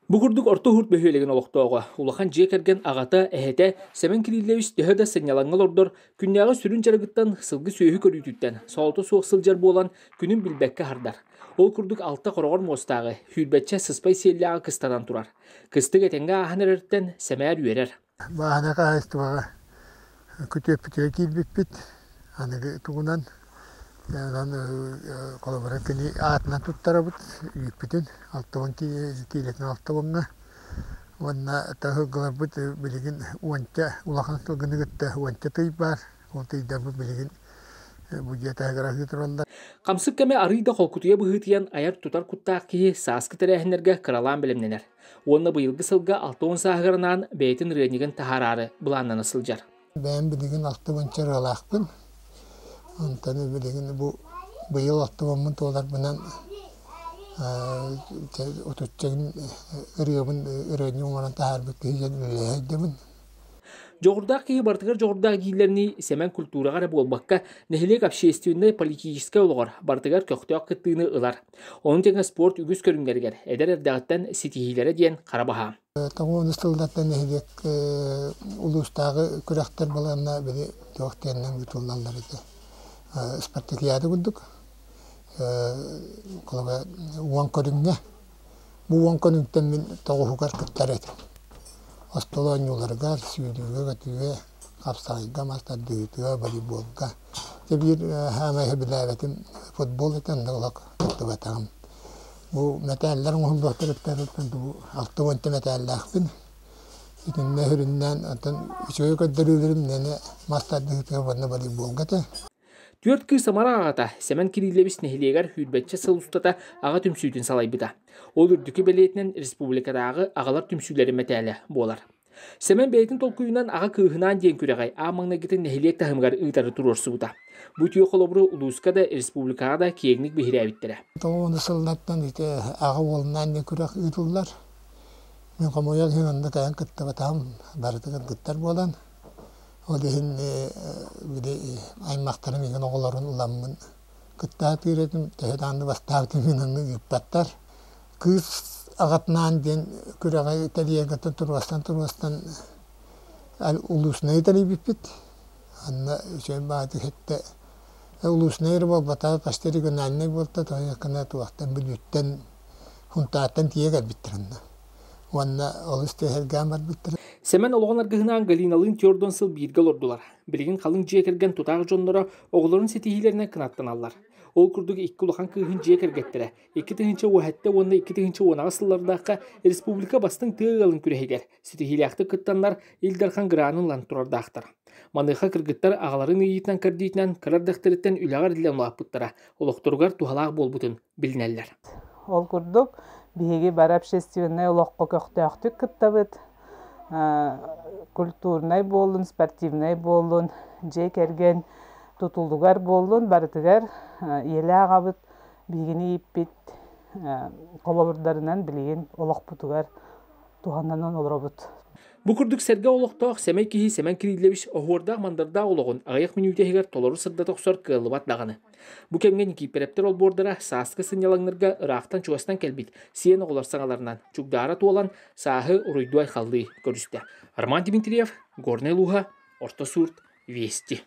Бу курдук Орто Уһурт бөһүөлэгин олохтооҕо, улахан дьиэ кэргэн аҕата, эһэтэ Сэмэн Кириллович төһө да сынньалаҥҥа олордор, күннээҕи сүрүн дьарыгыттан сылгы-сүөһү көрүүтүттэн солото суох сылдьар буолан, күнүн билбэккэ аһардар. Ол курдук алта хороҕор муостааҕы, сүүрбэччэ сыспай сиэллээҕи кыстанан турар. Кыстык этэҥҥэ ааһан эрэриттэн сэмээр үөрэр. Бааһынай хаһаайыстыбаҕа күтүөппүтүгэр киирбиппит. Аныгы тугунан онон холобура кини аатынан туттарабыт үүппүтүн 60 киилэтин 60-ҥа уонна таһыргыларбыт билигин уонча улахан сылгыны кытта уонча тый баар. Ол тыйдарбыт билигин бу дьиэ таһыгар аһыы тураллар. Хамсык кэмэ арыый да холкутуйа быһыытыйан айар-тутар куттаах киһи сааскы тэрээһиннэргэ кыралаан бэлэмнэнэр. Уонна быйылгы сылга 60 сааһыгар анаан бэйэтин ырыанньыгын таһаараары былааннана сылдьар. Бэйэм билигин 60 ырыалаахпын. Онтон билигин бу быйыл 60-мын туоларбынан отучча ырыабын ырыанньык оҥорон таһаарбыт киһи диэн үлэлэһэ сылдьабын. Дьоҕурдаах киһи барытыгар дьоҕурдаах дииллэринии Сэмэн культураҕа эрэ буолбакка, нэһилиэк общественнай, политическай олоҕор барытыгар көхтөөх кыттыыны ылар. Ону тэҥэ спорт үгүс көрүҥнэригэр эдэр эрдэҕиттэн ситиһиилэрэ диэн хара баһаам. Тоҕуонус сыллартан нэһилиэк улуустааҕы күрэхтэр балаанна били туох диэннэн ыытыллаллар этэ. Спартакиада курдук. Холобура, уон көрүҥҥэ. Бу уон көрүҥтэн мин тоҕуһугар кыттар этим. Остуол оонньууларыгар, сүүрүүгэ-көтүүгэ, хапсаҕайга, мас тардыһыытыгар, волейболга. Дьэ биир саамай сөбүлээбэтим футбол этэ, онно олох кыттыбатаҕым. Бу мэтээллэр оҥоһуллуохтарыттан бу 60 мэтээллээхпин. Итиннэ сүрүннээн оттон үчүгэй көрдөрүүлэрим мээнэ мас тардыһыытыгар уонна волейболга этэ. Түөрт кыыс амара аҕата Сэмэн Кириллович нэһилиэгэр сүүрбэччэ сыл устата аҕа түмсүүтүн салайбыта. Ол үрдүкү бэлиэтинэн республикатааҕы аҕалар түмсүүлэрин мэтээлэ буолар. Сэмэн бэйэтин толкуйунан аҕа кыыһынаан диэн күрэҕи аан маҥнайгытын нэһилиэк таһымыгар ыытары туруорсубута. Бу үтүө холобуру улууска да, республикаҕа да киэҥник биһирээбиттэрэ. Тоҕуону сыллартан ити аҕа уолунаан диэн күрэх ыытыллар. Мин хомойуох иһин онно кэлэн кыттыбатаҕым, барытыгар кыттар буолан. Ол иһин били аймахтарым игин оҕолорун ыламмын кыттаатыыр этим, төһө даҕаны бастаабытым иһин аны ыыппаттар. Кыыс аҕатынаан диэн күрэҕи тэрийэргэ туруорсан-туруорсан улуснайы тэрийбиппит. Анна үчүгэй баҕайытык иһиттэ. Улуснай эрэ буолбатах, почти региональнай буолта, тоҕо туохтан Бүлүүттэн, Хунтаартан тиийэ кэлбиттэр онно. Уонна олус түһэргээн барбыттара. Сэмэн олоҕун аргыһынаан Галиналыын түөрт сыл бииргэ олордулар. Билигин халыҥ дьиэ кэргэн тутаах дьонноро оҕолорун ситиһиилэринэн кынаттаналлар. Ол курдук икки улахан кыыһын дьиэ кэргэттэрэ 2017 уонна 2018 сыллардаахха республика бастыҥ тыа ыалын күрэһигэр ситиһиилээхтик кыттаннар Ил Дархан гранын ылан турардаахтар. Маныаха кыргыттар аҕаларын ыйыытынан-кэрдиитинэн кыра эрдэхтэриттэн үлэҕэ эриллэн улааппыттара, олохторугар туһалаах буолбутун билинэллэр. Ол курдук, биһиги бары общественнай олоххо көхтөөхтүк кыттабыт. Культурнай буоллун, спортивнай буоллун, дьиэ кэргэн тутулугар буоллун, барытыгар ийэлээх аҕабыт биһигини ииппит холобурдарынан билигин олохпутугар туһанан олоробут. Бу курдук сэргэ олохтоох сэмэй киһи Сэмэн Кириллович оһуордаах-мандардаах олоҕун аҕыйах мүнүүтэ иһигэр толору сырдата охсор кыаллыбат даҕаны. Бу кэмҥэ Никииппэрэптэр олбуордара сааскы сынньалаҥнарга ыраахтан-чугастан кэлбит сиэн оҕолор саҥаларынан чугдаара туолан, сааһы уруйдуу-айхаллыы көрүстэ. Роман Дмитриев, Горнай улууһа, Орто Суурт, Вести.